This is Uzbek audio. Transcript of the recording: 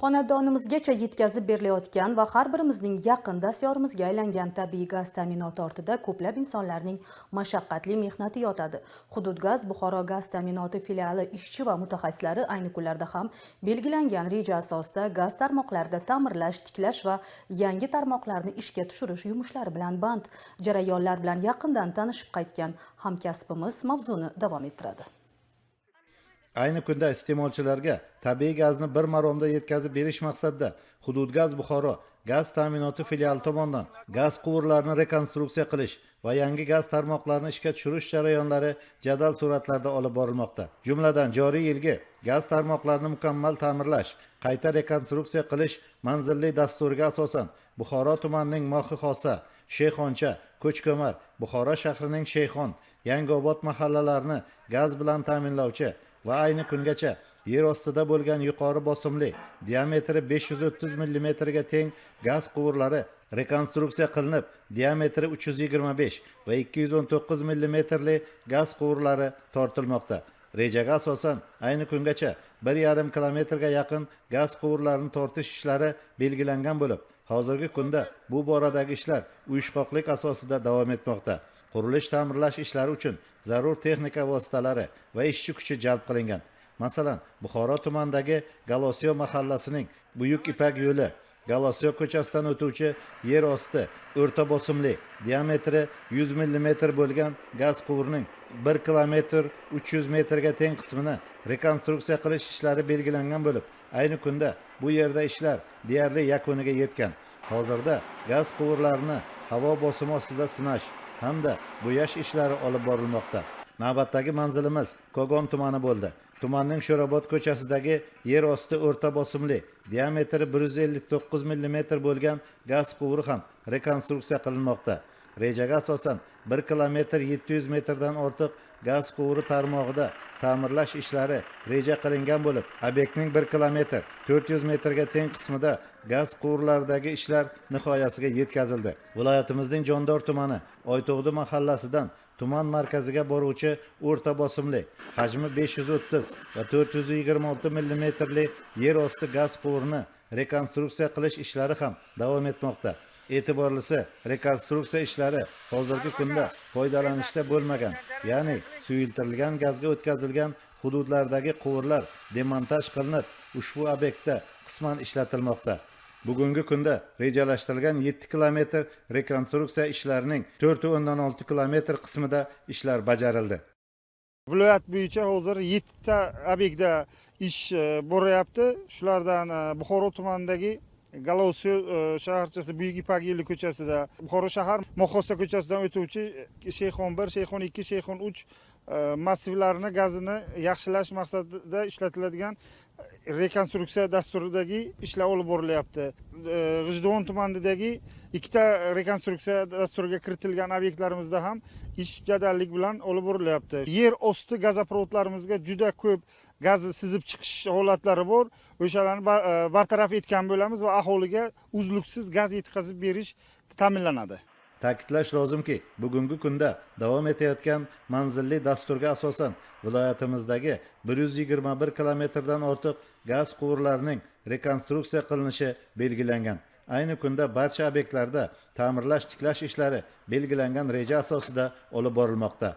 Xonadonimizgacha yetkazib berilayotgan va har birimizning yaqin dastyorimizga aylangan tabiiy gaz ta'minoti ortida ko'plab insonlarning mashaqqatli mehnati yotadi. Hududgaz Buxoro gaz ta'minoti filiali ishchi va mutaxassislari ayni kunlarda ham belgilangan reja asosida gaz tarmoqlarida ta'mirlash, tiklash va yangi tarmoqlarni ishga tushirish yumushlari bilan band. Jarayonlar bilan yaqindan tanishib qaytgan hamkasbimiz mavzuni davom ettiradi. Ayni kunda iste'molchilarga tabiiy gazni bir maromda yetkazib berish maqsadida Hududgaz Buxoro gaz ta'minoti filiali tomonidan gaz quvurlarini rekonstruksiya qilish va yangi gaz tarmoqlarini ishga tushirish jarayonlari jadal sur'atlarda olib borilmoqda. Jumladan, joriy yilgi gaz tarmoqlarini mukammal ta'mirlash, qayta rekonstruksiya qilish manzilli dasturiga asosan Buxoro tumanining Mohi Xosa, Shayxoncha, Ko'chko'mar, Buxoro shahrining Shayxon, Yangiobod mahallalarini gaz bilan ta'minlovchi va ayni kungacha yer ostida bo'lgan yuqori bosimli, diametri 530 mm ga teng gaz quvurlari rekonstruksiya qilinib, diametri 325 va 219 mm li gaz quvurlari tortilmoqda. Rejaga asosan ayni kungacha 1,5 kilometrga yaqin gaz quvurlarini tortish ishlari belgilangan bo'lib, hozirgi kunda bu boradagi ishlar uyushqoqlik asosida davom etmoqda. Qurilish ta'mirlash ishlari uchun zarur texnika vositalari va ishchi kuchi jalb qilingan. Masalan, Buxoro tumanidagi Galosiyo mahallasining Buyuk Ipak yo'li Galosiyo ko'chasidan o'tuvchi yer osti o'rta bosimli, diametri 100 mm bo'lgan gaz quvurining 1 kilometr 300 metrga teng qismini rekonstruksiya qilish ishlari belgilangan bo'lib, ayni kunda bu yerda ishlar deyarli yakuniga yetgan. Hozirda gaz quvurlarini havo bosimi ostida sinash hamda bo'yash ishlari olib borilmoqda. Navbatdagi manzilimiz Kogon tumani bo'ldi. Tumanning Sho'robod ko'chasidagi yer osti o'rta bosimli, diametri 159 mm bo'lgan gaz quvuri ham rekonstruksiya qilinmoqda. Rejaga asosan 1 kilometr 700 metrdan ortiq gaz quvuri tarmog'ida ta'mirlash ishlari reja qilingan bo'lib, obyektning 1 kilometr 400 metrga teng qismida gaz quvurlaridagi ishlar nihoyasiga yetkazildi. Viloyatimizning Jondor tumani Oyto'g'di mahallasidan tuman markaziga boruvchi o'rta bosimli, hajmi 530 va 426 millimetrli yer osti gaz quvurini rekonstruksiya qilish ishlari ham davom etmoqda. E'tiborlisi, rekonstruksiya ishlari hozirgi kunda foydalanishda bo'lmagan, ya'ni suyultirilgan gazga o'tkazilgan hududlardagi quvurlar demontaj qilinib, ushbu obyektda qisman ishlatilmoqda. Bugungi kunda rejalashtirilgan 7 kilometr rekonstruksiya ishlarining 4,6 kilometr qismida ishlar bajarildi. Viloyat bo'yicha hozir yettita obyektda ish boryapti. Shulardan Buxoro tumanidagi Galosiyo shaharchasi, Buyuk Ipak yo'li ko'chasida, Buxoro shahar Moxosa ko'chasidan o'tuvchi Shayxon 1, Shayxon 2, Shayxon 3 massivlarini gazini yaxshilash maqsadida ishlatiladigan rekonstruksiya dasturidagi ishlar olib borilyapti. G'ijduvon tumanidagi ikkita rekonstruksiya dasturiga kiritilgan obyektlarimizda ham ish jadallik bilan olib borilyapti. Yer osti gazoprovodlarimizga juda ko'p gaz sizib chiqish holatlari bor. O'shalarni bartaraf etgan bo'lamiz va aholiga uzluksiz gaz yetkazib berish ta'minlanadi. Ta'kidlash lozimki, bugungi kunda davom etayotgan manzilli dasturga asosan viloyatimizdagi 121 kilometrdan ortiq gaz quvurlarining rekonstruksiya qilinishi belgilangan. Ayni kunda barcha obyektlarda ta'mirlash tiklash ishlari belgilangan reja asosida olib borilmoqda.